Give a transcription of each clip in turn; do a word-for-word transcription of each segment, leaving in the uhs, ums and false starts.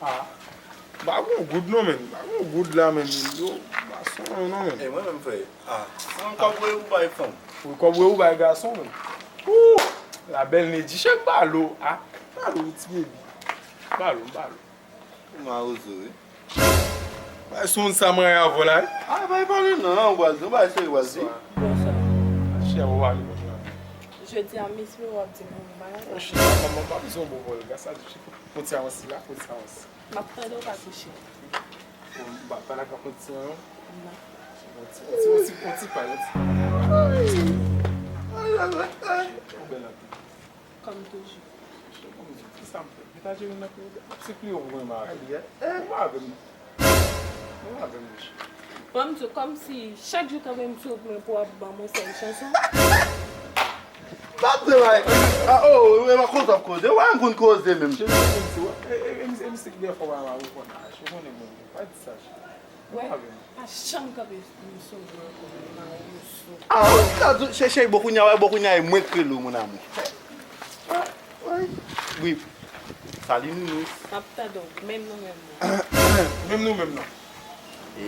Ah, m pa gon goud non, menn. M pa gon goud la, menn. Yo, m pa sonje non, menn. E mwen menm, frè. Ah, se yon kòb wè ou bay fanm. Wi, kòb wè ou bay gason, menn. Ooh, la belle Nedji, chèk balo. Ah, balo, ti bebi. Balo, balo. Ou mawozo, wi. Bay sonj sa mwen avè w la, wi. Ah, bay pale non, ou bal di, ou bay serye, ou bal di. Bonswa. Chè, ou ale menm la. Jodi a, Miss Miro ap di m yon bagay. Chè, manman, pa bezwen bon vòlga, sa di, chè. Konn ti avansi la, konn ti avansi. M ap tande w pa touche. Bon, m pa, pa lakay konn ti an, non? Non. Yon ti, yon ti, yon ti, yon ti pa, yon ti. Ou bèl anpil. Kòm toujou. Chè, kòm toujou, kisa m fè? Pita Jerry nan pi, se pli yo pou mwen, m avè l. Ou avè m. Ou avè m, monchè. Bon, m di w, kòmsi chak jou kanpe m sou wout mwen pou w ap ban m yon sèl chanson. Pa t se bay. Ah, oh, e pa koze w ap koze. Ou pa konn koze menm. Cheri, e, e, e, e, mistik dèfwa w pa konn aji. Ou konnen mwen, pa di sa, cheri. Wè, pa janm kanpe m sou mwen ankò, mwen mawozo. Ah, ou ka di, chèche, bon, kounye a, wè, bon, kounye a, e mwen k rele w, mon amour. Wi. Salut, Nounours. M ap tande w, menm nou menm non. Menm nou menm non. E,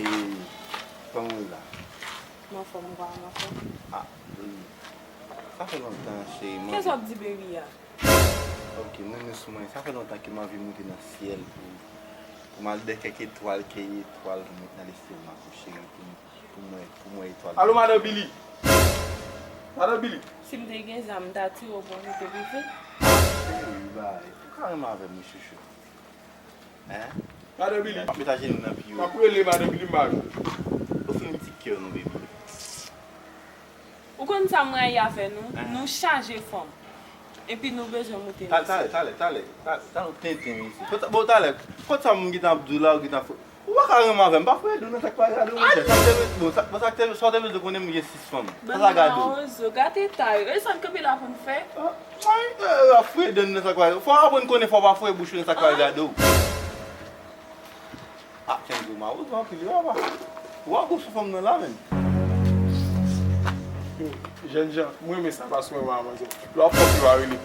kòman w la? M anfòm, ou pa anfòm? Ah, baby. Sa fè lontan, cheri, m anvi. Kisa w ap di, baby a? Ok, Nounours mwen, sa fè lontan ke m anvi moute nan syèl pou, pou m al dèyè kèk etwal, kèk etwal pou m met nan lestomak ou, cheri, pou m, pou m wè, pou m wè etwal. Alo, madan Billy! Madan Billy! Si m te gen zam, m ta tire w pou w moute rive. Cheri, bay, ou ka renmen avè m, wi, chouchou. Hein? Madan Billy. M ap met ajenou nan pye w. M ap rele madan Billy, m pa jwe. Ofri m ti kè w non, baby. Ou konn sa m rayi avè nou? Hein? Nou chaje fanm. Epi nou bezwen moute. Talè, talè, talè, talè, talè, talè, talè, ou tenten, mesye. Bon, talè, kote sa m gentan ap di w la, ou gentan fou. Ou pa ka renmen avè m, pa foure do nan sa k pa gade w, monchè. Sa k te, bon, sa, bon, sa k te, sa w te bezwen konnen m gen sis fanm. Sa, sa gade w. Bann mawozo, gate tay. E sa n kanpe la pou n fè? Ah, ay, eh, ap foure do nan sa k pa gade w. Fò w aprann konnen fò w pa foure bouch ou nan sa k pa gade w. Ah, Kenzo mawozo anpil wi, papa. Ou a gwo sou fanm nan la, menm. Yo, jènjan, m renmen sa, paske mwen wè manzè. Lè w ap fòk yo a rele.